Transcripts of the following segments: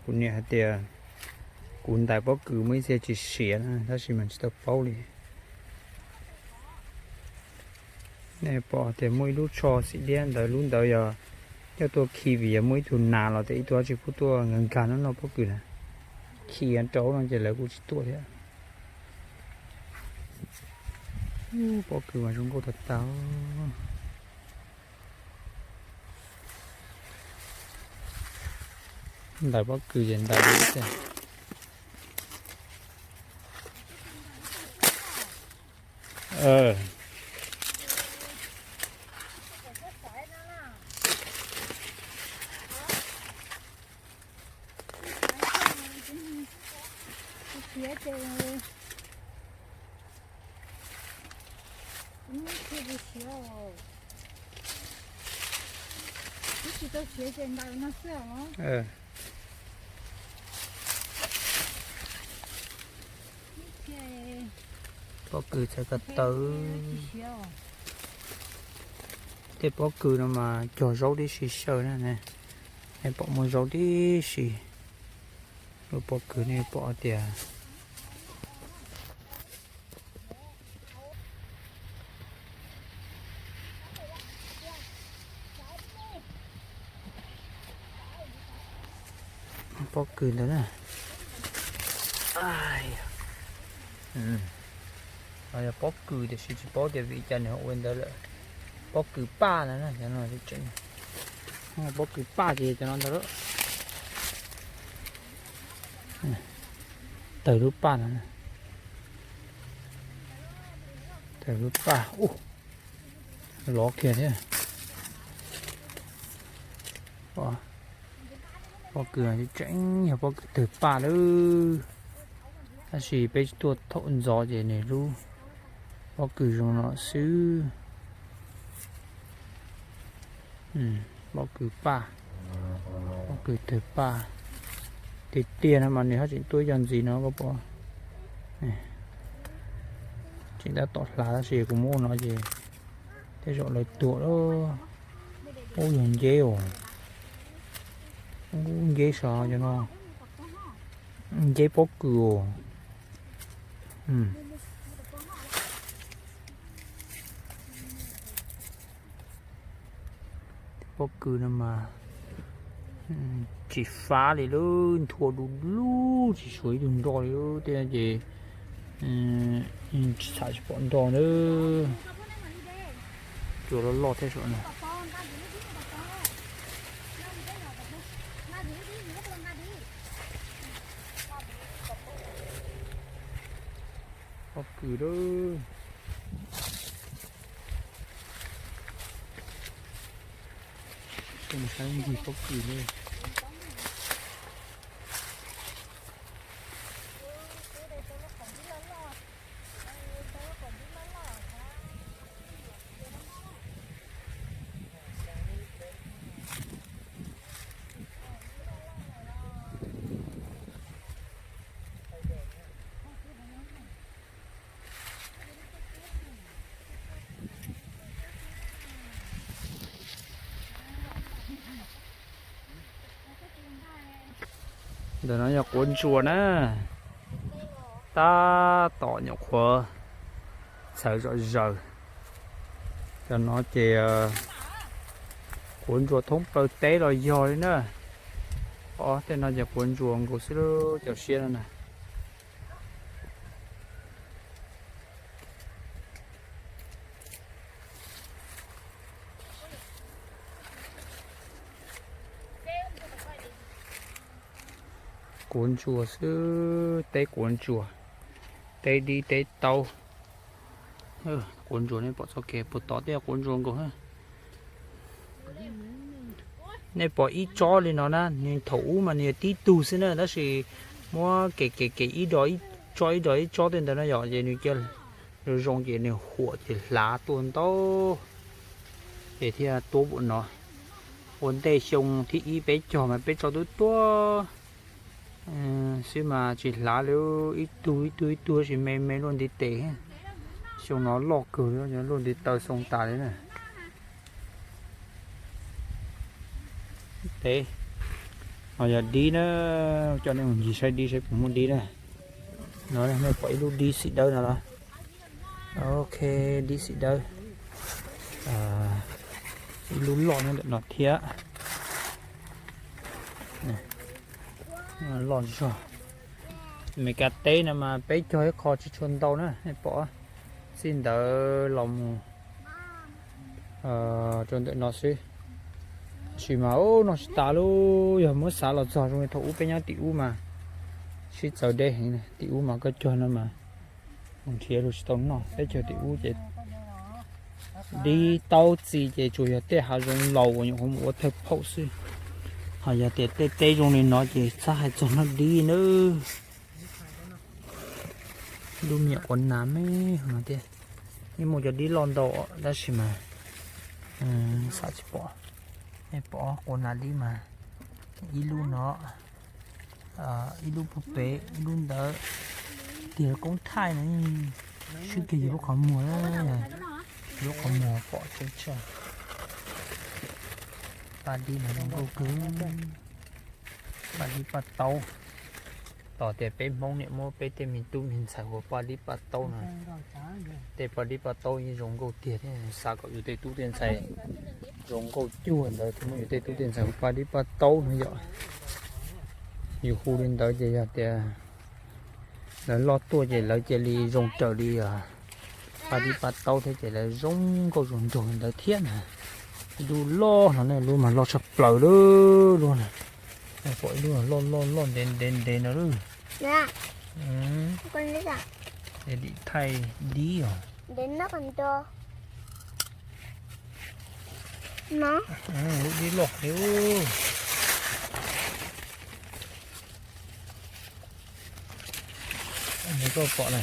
Kuv niam hais tias kuv ntais pob kws muaj ib txhia tsis siav na, tab sis mas tsis tau paub li. Nej pom tias muaj ib lub tsho xim liab ntawd, lub ntawd yog coj tuaj khi vim yog muaj ib tug nas los tias ib tug dab tsi pub tuaj nkag nkag noj noj pob kws na. Khi rau no ces lawv kuj tsis tuaj thiab. Pob kws mas zoo nkauj tag tag. Ntais pob kws ces ntais li tiag. Pob kws txhais ko taw. Tej pob kws no mas cog zaub tib si xyaw na. Nej pom muaj zaub tib si. Lub pob kws nej pom tias pob kws ntawd na. Yog pob kws tiam sis tsis paub tias vim cas nws ho ua ntawd lawm. Pob kws paj no, pob kws paj ces cov no ntag. Tawg lub paj no, tawg lub paj ub, lov kiag thiab. Pob kws tseem yog pob kws tawg paj lawm, tab sis peb tuaj thaum ntxov ces nws lub pob kws zoo no xwb. Pob kws paj, pob kws tawg paj. Tiag tiag no mas nws haj tseem tuaj ib co ntxiv no koj pom. Tseem tab tom hlav tab sis kuv muab ua no ces tej zaum lawv tuag lawm. Ub, yog nceb os. Ub, nceb sav cov no. Nceb pob kws os. Pob kws no mas tsis fab li lub, nthua du lug tsis suav ib tug nroj li lub tej ces tsis txham tsis pom nroj na. Cua loj loj thiab saum no. Pob kws lawm. Saib ncig pob kws li. Ntawm no yog quav ntsuas na, tab tom nyuam qhuav txhawv zom zaws. Cov no ces quav ntsuas thoob plaws teb los yog li na. Ob tej no ces quav ntsuas nkaus xwb lub cov siab no na. Quav ntsuas xwb, teb quav ntsuas, teb dib teb taub. Quav ntsuas nej pom txoj kev puag tod twb yog quav ntsuas nkaus. Nej pom ib tsob li no na, nws thaum ub mas nws yog tib tug xwb na, tab sis muab kev kev kev ib do ib tsob ib do ib tsob tej ntawd no yom, ces nws cia zoo zoo ces nws huam ces hlav tuaj ntau, ces thiaj tuab npaum no. Ua ntej xyoo thib ib peb cog mas peb tso tuab tuab xwb mas tsis hlav li, ib tug ib tug ib tug tab sis me me luaj ntiv tes. Xyoo no loj kawg li, luaj ntiv taw xoo tas li na. Peb Ho yog dib na, coj nej mus ncig saib dib saib puas muaj dib na. No nej pom ib lub dib xim dawb no los? Ok, dib xim dawb. Ib lub loj nyob ntawm no thiab. Loj zog. Meskas teb no mas peb cog ib qho tsis tshua ntau na, nej pom. Txij ntawd los mus rau ntawm no xwb. Tab sis mas noj tsis tas lub, yog muab xav los txog zoo li thaum ub peb nyob tim ub mas sib txawv deb heev. Tim ub mas koj cog no mas mus nrhiav luag tsis tau noj, peb cog tim ub ces dib taub txi ces tsuas yog tej hav zoov laus uas nyuam qhuav mus ua thawj phaum xwb. Ho yog tias tej teb zoo li no ces txhob hais txog noj dib nawb. Lub me nyuam quav nas me no thiab, yeej muaj cov dib loj ntau tab sis mas xav tsis pom. Nej pom quav nas dib mas ib lub no, ib lub puag pem, ib lub ntawd. Tiag koob thaij no, swb kiag yus lub qhov muag, lub qhov muag pom tseeb tshaj. Paj dib no zoo nkauj kawg. Paj dib paj taub. Tos tias peb Hmoob niam muab peb tej me tub me ntxhais hu paj dib paj taub no. Tej paj dib paj taub yeej zoo nkauj tiag thiab, xav kom yus tej tub tej ntxhais zoo nkauj cuag ntawd thiaj muab yus tej tub tej ntxhais hu paj dib paj taub no yom. Yus hu li ntawd ces yog tias lawv loj tuaj ces lawv cia li zoo raws li paj dib paj taub thiab ces lawv zoo nkauj zoo nraug li ntawd thiab na. Ib lub loj no ne, lub mas loj tshaj plaws lub loj na. Pom ib lub loj loj loj ntev ntev ntev no lub. Dim thaij dib os. Lub dib loj li. Koj pom na.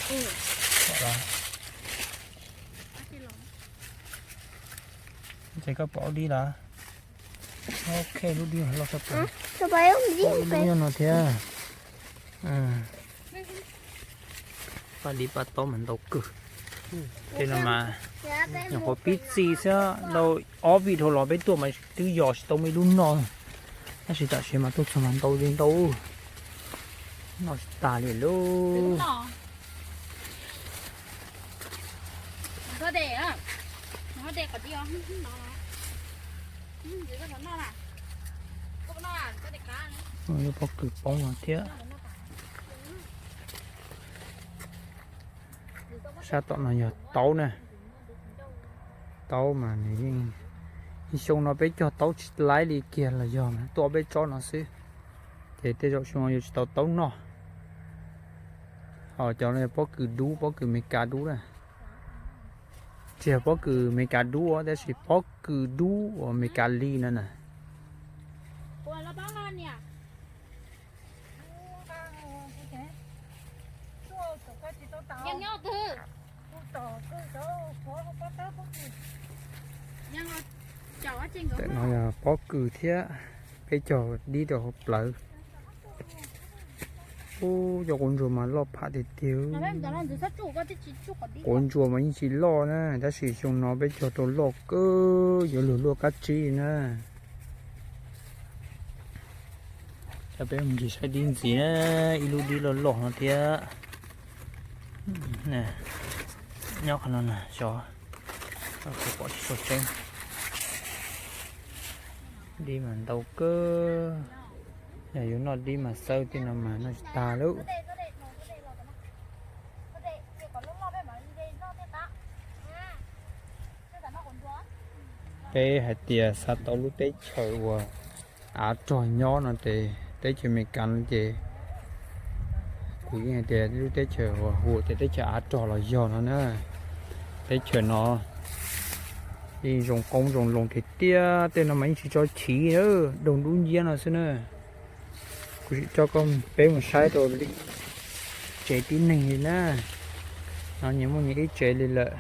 Pom los? Ces koj pom dib los? Ok, lub dib loj tshaj plaws. Pom ib lub nyob no thiab. Paj dib paj taub mas ntau kawg. Tej no mas nyuam qhuav pib txi xwb, ntau ob vij dhau los peb tuaj mas twb yos tsis tau muaj ib lub noj. Tab sis tam sim mas tuaj txog mas ntau li ntau, noj tsis tas li lauj. Lub pob kws poob no thiab. Sab tom no yog taub na. Taub mas nws yeej, xyoo no peb cog taub tsis laib li kiag los yog tuaj peb tsob no xwb, ces tej zaum xyoo no yuav tsis tau taub noj. Ho cov no yog pob kws dub, pob kws Meskas dub na. Tsis yog pob kws Meskas dub tab sis pob kws dub uas Meskas li no na. Tam no yog pob kws thiab, peb cog dib rau hauv plawv. Ub, cov quav ntsuas mas loj pham tiag tiag. Quav ntsuas mas yeej tsis loj na, tab sis xyoo no peb cog rau loj kawg, yuav luag luaj kab tsib na. Coj peb mus ncig saib dib ntxiv na, ib lub dib loj loj no thiab. Nyob qhov no na, xyov pom tsis tshua tseeb. Dib mas ntau kawg. Yog yuav noj dib mas xawb tej no mas noj tsis tag lawm. Peb hais tias xav tau lub teb chaws uas av rog nyob no ces teb chaws Amelikas no ces kuv yeej hais tias lub teb chaws uas hu tias teb chaws av rog los yog no na. Teb chaws no yeej zoo qoob zoo loo tiag tiag, tej no mas yeej tsis tso chiv, daug dub nciab no xwb na. Kuv sim coj koj peb mus saib rau tsev tib neeg li na. No nyias muaj nyias ib tsev li lawm.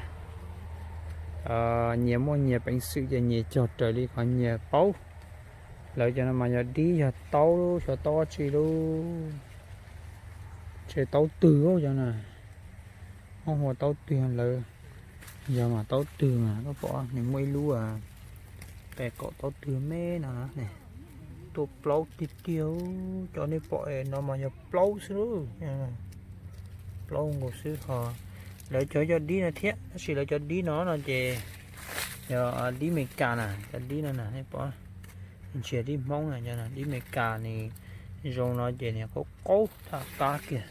Nyias muaj nyias peev xwm ces nyias cog raws li qhov nyias paub. Lawv cov no mas yog dib yog taub, xyov taub dab tsi lub. Tsev taub twg cov na. Hoob hua taub twg lawv. Yog mas taub twg mas koj pom nws muaj ib lub pes kaum taub twg me no ne. Tuaj plaub tiag tiag, cov nej pom no mas yog plaub xwb lauj. Plaub nkaus xwb ho. Lawv cov cov dib no thiab, tab sis lawv cov dib no no ces yog dib Meskas na, cov dib no na nej pom, ntsia dib Hmoob na, dib Meskas nws zoo no ces nws qaub qaub thaj qab kiag.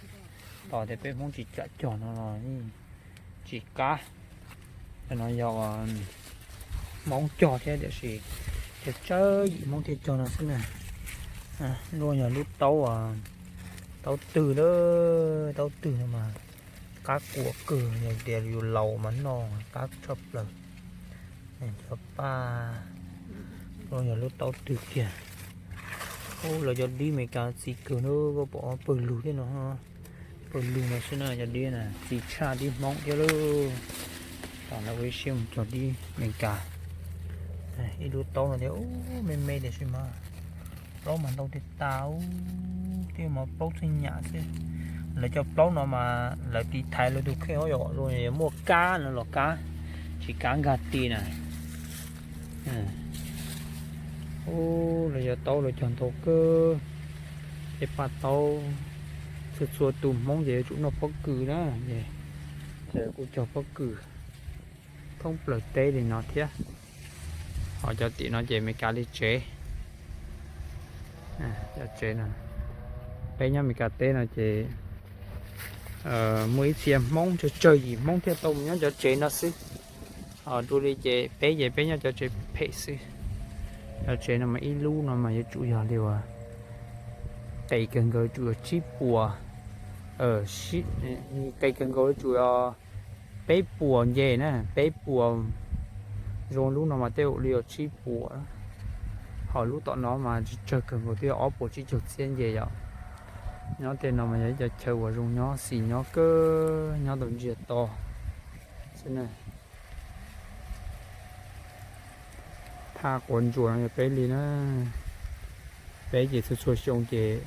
Tos tias peb Hmoob tsis kam cog no los tsis qab. Cov no yog Hmoob cog thiab tiam sis cov tsawg yim Hmoob thiaj cog no xwb na. Lub yog lub taub, taub twg lawm, taub twg no mas qab kua kawg, yog tias yus laus mas noj qab tshaj plaws. Cov paj, lub yog lub taub twg kiag. Ub, lawv cov dib Meskas txi kawg na, koj pom pawg lug thiab no. Pawg lug no xwb na, cov dib na txi tshaj dib Hmoob thiab lauj. Tam no ua ib siab mus cog dib Meskas. Ib lub taub no thiab, ub, me me tiam sis mas plaub mas ntau tiag tas, twb mas plaub txheej nyam xwb. Lawv cov plaub no mas lawv tiv thaiv lawv tus kheej, yog zoo muaj kab no los kab, tsis kab nkag ti na. Ub, lawv cov taub lawv cog ntau kawg. Tej paj taub, txhua txhua tus Hmoob ces yuav tsum noj pob kws na, ces kuj cog pob kws thoob plaws teb li no thiab. Ho cov tim no ces Meskas li tsev. Cov tsev no, peb nyob Meskas teb no ces muaj ib txhia Hmoob tsawg tsawg yim Hmoob thiaj tau mus nyob cov tsev no xwb. Ho dua li ces peb ces peb nyob cov tsev phem xwb. Cov tsev no mas ib lub no mas yuav tsum yog li uas qis kawg nkaus yuav tsum yog tsib puas, qis kawg nkaus yuav tsum yog peb puas nce na, peb puas. Zoo lub no mas tej zaum li yog tsib puas. Ho lub tom no mas tsawg kawg nkaus twb yog ob puas tsib caug txhiab nce yom. Nyob tej no mas yog ib co chaw uas zoo nyob xis nyob kawg, nyob tau ntsiag to xwb na. Thaj quav ntsuas no yog peb li na. Peb ces txhua txhua xyoo ces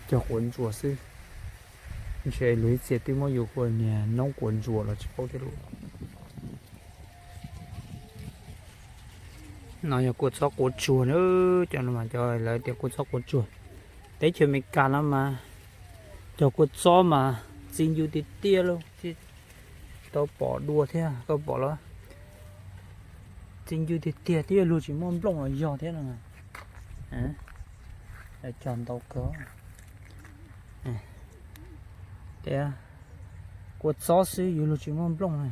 cog quav ntsuas xwb. Ntshe luag ib txhia twb muab yus hu niag noob quav ntsuas los tsis paub thiab lauj. No yog kua txob quav tsuag na, cov no mas cov lawv tias kua txob quav tsuag. Teb chaws Amelikas no mas cog kua txob mas txi ncw tiag tiag lauj, tsis tau pom dua thiab, koj pom los txi ncw tiag tiag, twb yog luag tsis muaj nplooj los yog thiab no. Cog ntau kawg. Tias kua txob xwb yus luag tsis muaj nplooj na.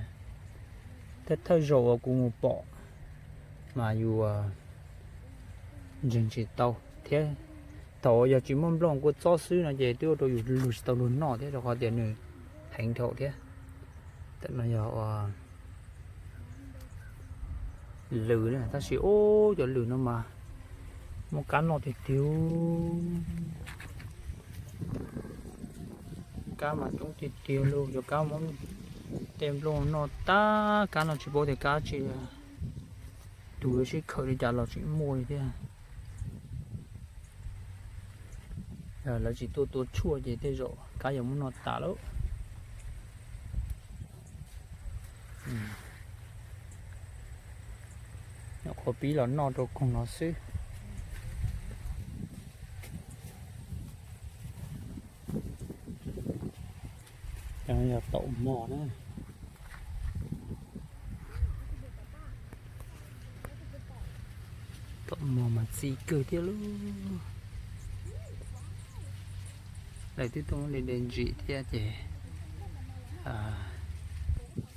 Thawj thawj zaug uas kuv mus pom mas yus ntseeg tsis tau thiab. Thaum yog tsis muaj nplooj kua txob xwb no ces twb ua rau yus luag tsis tau luag noj thiab, rau qhov tias nws heev dhau thiab. Tam no yog lws na, tab sis ub, cov lws no mas muaj kab noj tiag tiag. Kab mas coob tiag tiag lauj, cov kab muab tej nplooj noj tag, kab no tsis paub tias kab tsi, tus yuav sib khawm li cas los tseem muaj li thiab. Lawv tsis tuaj tua tshuaj ces tej zaum kab yuav muab noj tas lawm. Nyuam qhuav pib los noj rau koog no xwb. Cov no yog taum mog na. Taum mog mas txi kawg thiab lauj. Lawv twb tuaj muab de de ntsim thiab ces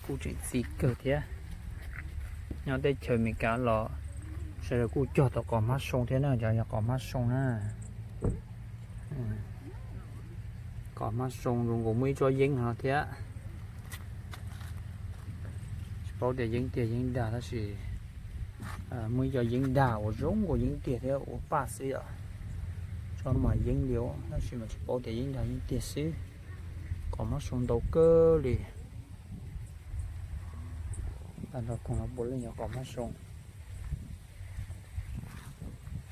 kuj tseem txi kawg thiab. Nyob teb chaws Amelikas los sawv daws kuj cog tau qos hmab soo thiab na, cov yog qos hmab soo na. Qos hmab soo zoo nkaus muaj ib tsob yeeb no thiab. Tsis paub tias yeeb tiag yeeb dag tab sis muaj ib co yeeb dag uas zoo nkaus yeeb tiag thiab ua paj xwb yom. Tsob mas yeeb li tab sis mas tsis paub tias yeeb dag yeeb tiag xwb. Qos hmab soo ntau kawg li. Tag nrho koog no puav leej yog qos hmab soo.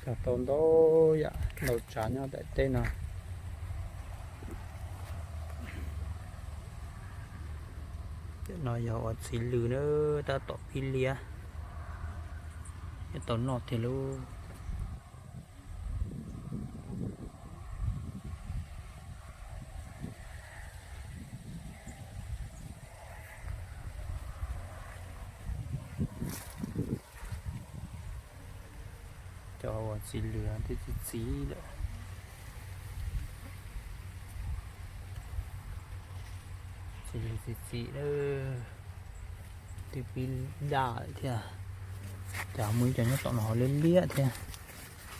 Cog tau ntau yam ntau tsav nyob daim teb no. Cov no yog uas txiv lws na, tab tom pib liab, yuav tau noj tiag lauj. Txiv lws twb txiv txiv lawm. Txiv lws txiv txiv lawm. Twb pib daj lawm thiab. Cas muaj ib co nyob tom no ho liab liab thiab.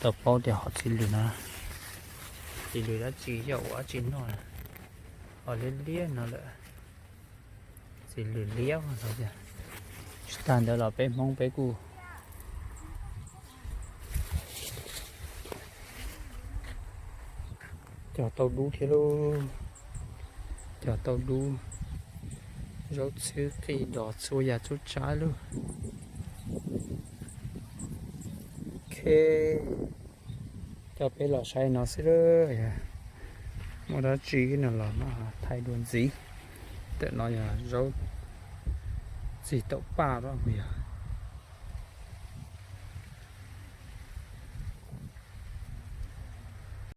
Tau paub tias hom txiv lws no, txiv lws dab tsi yog ua dab tsi noj. Ho liab liab no lawm. Txiv lws liab no tiag. Tsis tag ntawd los peb Hmoob peb kuj cog tau dub thiab lauj. Cog tau dub, zaub txhwb qij dos txhua yam txhua tsav lauj. Ok, coj peb los saib no xwb lauj. Muaj dab tsi no los mas thaij dua ntxiv. Ntawm no yog zaub txig taum paj los yog.